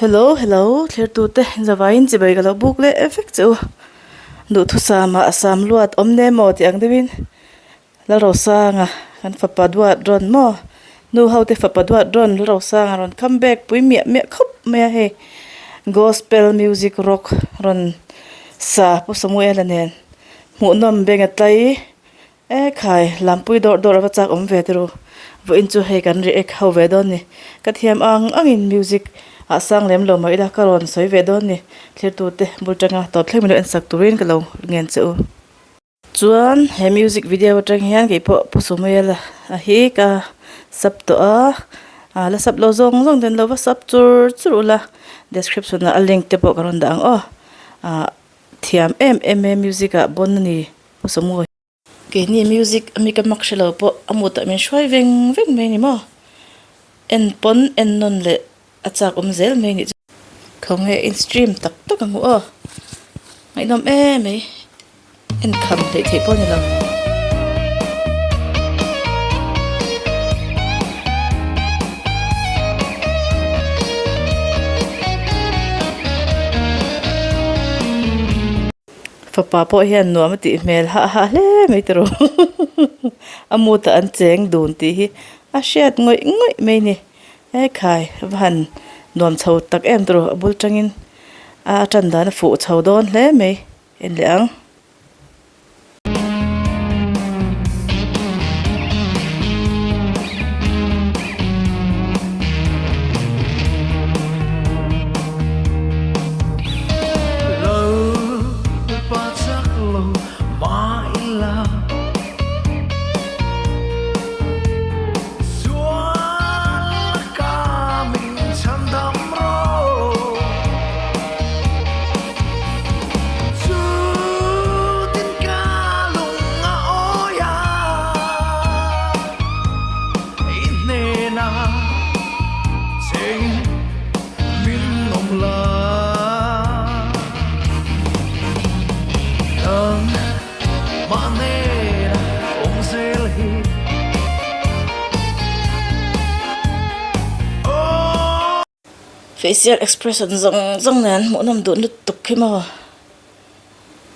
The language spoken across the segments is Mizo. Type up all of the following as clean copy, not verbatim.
Hello hello thlertute zavaiin chibai ka lo buk leh vek che u duhthusama a sam luat awm ne maw tih ang deuhin Lalrosanga kan fapa duat rawn maw nu ho te fapa duat rawn Lalrosanga rawn come back pui miah miah khawp mai a hei gospel music rock rawn sa Pu Samuela nen hmuhnawm beng a tlai. E khai, lampui dawrh dawrh a va chak awm ve tiro. Vawiin chu hei kan react ho ve dawn ni. Ka thiam ang angin music ah sang lem lo mah ila ka rawn sawi ve dawn ni. Thlirtute bul tanga tawp thleng min lo ensak turin ka lo ngen che u. Chuan he music video atang hian kei pawh Pu Samuel a hi ka sub tawh a, a la sub lo zawng zawng ten lo va sub chur chur ula description ah a link te pawh ka rawn dah ang aw. Ah thiam em em e music ah bon a ni. Pu Samuel. Keini music ami ka mak hrelo pawh a mutah min hruai veng veng mai a ni maw? En pawn en nawn leh a chak awm zel mai nih chu. Khawnge in stream tak tak ang u aw. Ngaihnawm em mai. En kham hleih theih pawh a ni lo. Fapa pawh hian nuam a tih hmel hah hah hle mai tiraw a mutah an cheng dun tih hi a hriat ngawih ngawih mai a ni hekhai va han nuam chho tak em tiraw a bul tangin a tan dan a fuh chho dawn hle mai en leh ang. Facial expression zawng zawng nen hmuhnawm duh lutuk khi maw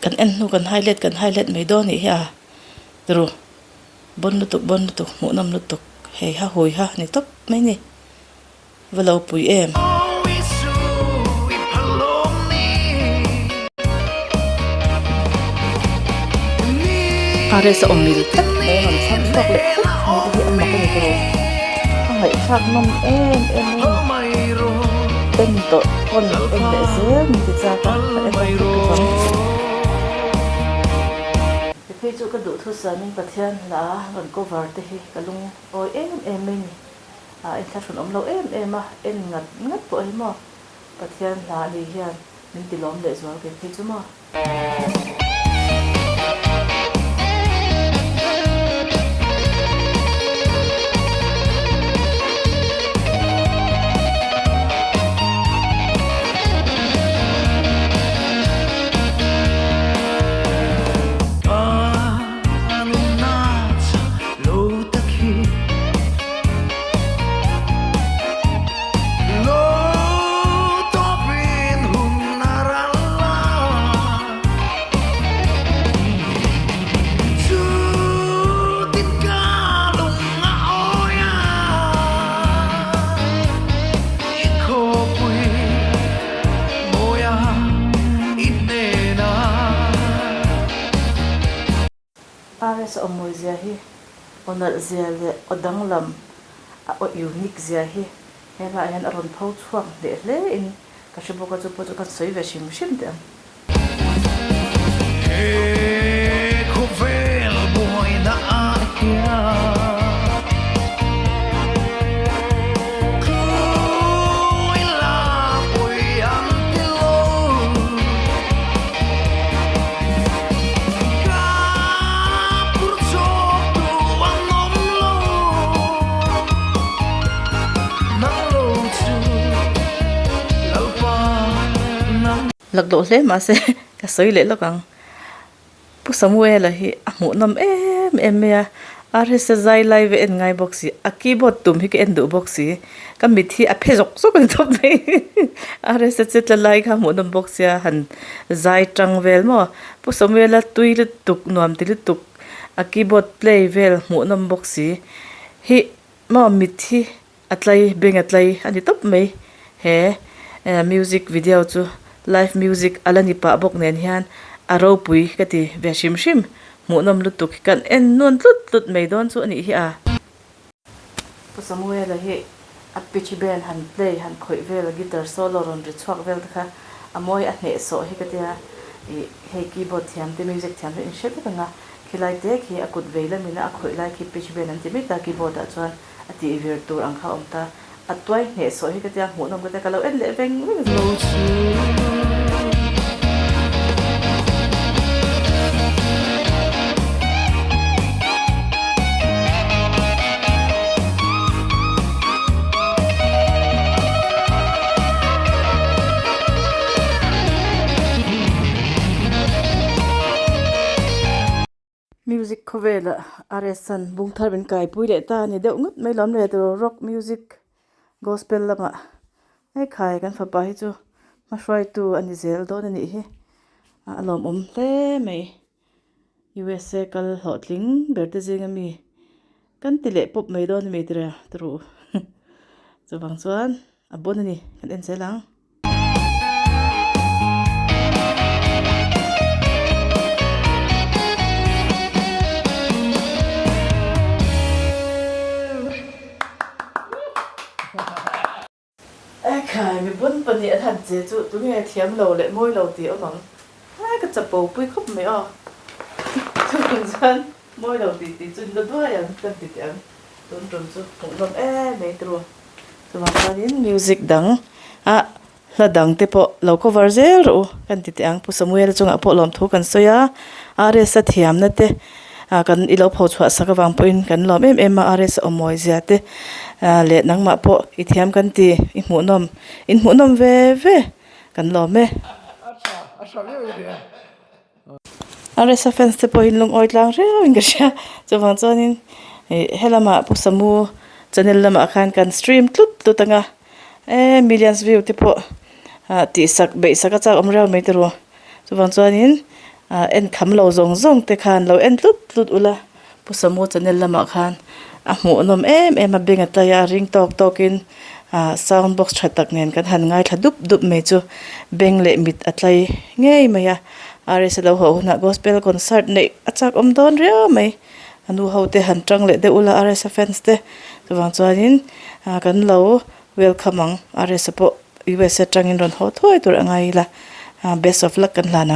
kan en hnu kan highlight kan highlight mai dawn anih hi a turu bawn lutuk bawn lutuk hmuhnawm lutuk hei ha hui ha ni tawp mai ni va lo pui em. Paris a awm mil tlat mai a rawn chhang chhuak leh tlat mai te hi a mak a ni tawh a ngaihthlak nawm em em mai a ni en tawh pawn en leh zel min ti chak a ka en ang tluk tluk ang. He phei chu ka duhthusam in Pathian hla rawn cover te hi ka lungawi em em mai a ni. A inthlahrun awm lo em em a, en ngat ngat pawh hi maw Pathian hla a nih hian min ti lawm leh zual kei phei chu maw. RS aw mawi zia hi aw nalh zia leh aw danglam a aw unique zia hi he hla ah hian a rawn pho chhuak hneh hle in ka hre bawk a chu pawh chu kan sawi ve hrim hrim teh ang. He khawvel buaina ah hian. Lakloh hle mahse ka sawi leh lawk ang. Pu Samuela hi a hmuhnawm em em mai a, Rsa zai lai ve en ngai bawk si a keyboard tum hi ka en duh bawk si ka mit hi a phe zawk zawk a ni tawp mai Rsa che tla lai kha hmuh nawm bawk sia han zai tang vel maw Pu Samuela tui lutuk nuam ti lutuk a keyboard play vel hmuh nawm bawk si hi maw mit hi a tlai beng a tlai a ni tawp mai he music video chu live music a la ni pah bawk nen hian a ropui ka ti ve hrim hrim hmuhnawm lutuk hi kan en nawn tlut tlut mai dawn chu a nih hi a. Pu Samuela hi a pitch band han play han khawih vel guitar solo rawn ri chhuak vel te kha a mawi a hnehsawh hi ka tia ih hei keyboard thiam te music thiam te in hre vek ang a khilai te khi a kut vei lamina a khawih lai khi pitch band an ti mai ta keyboard ah chuan A tih vir tur ang kha a awm ta. A tuai hneh sawh hi ka tia hmuhnawm ka tia ka lo en leh veng veng zawk. Music khawvelah RS-an bung thar min kaipui leh ta a ni deuh ngawt mai lawm le tur rock music gospel lamah hekhai kan fapa hi chu hmahruaitu a ni zel dawn a nih hi a lawmawm hle mai USA kal hlawhtling ber te zinga mi kan ti leh pawp mai dawn a mi tira turu chuvang chuan a bon a ni kan en zel ang. Ekhai, mi bun pahnih an han che chu tunge thiam lo leh mawi lo tih awm ang. He ka chapo pui khawp mai aw. Chuvang chuan mawi lo tih tih chu in la duai ang kan ti teh ang. Tun tum chu hmuhnawm em mai turu. Chuvang chuanin music dang ah hla dang te pawh lo cover zel rawh u kan ti teh ang. Pu Samuel chungah pawh lawmthu kan sawi a, RS a thiamna te ah kan i lo pho chhuah sak avang pawhin kan lawm em em a, RS a awmawi zia te ah leh nangmah pawh i thiam kan ti i hmuhnawm in hmuhnawm ve ve kan lawm e. RS a fans te pawhin lungawi tlang riau in ka hria chuvang chuanin ih helamah Pu Samu channel lamah khan kan stream tlut tlut ang a eee millions view te pawh ah tih sak beih sak a chak awm riau mai te ru chuvang chuanin ah en kham lo zawng zawng te khan lo en tlut tlut ula Pu Samu channel lamah khan a hmuhnawm em em a beng a tlai a a ring tawk tawkin ah sound box tha tak nen kan han ngaithla dup dup mai chu beng leh mit a tlai ngei mai a RS a lo haw hunah gospel concert neih a chak awm dawn riau mai a nu ho te han tang leh deuh ula RS a fans te chuvang chuanin ah kan lo welcome ang RS a pawh USA atangin rawn haw thuai tur a ngai ila ah best of luck kan hlan ang.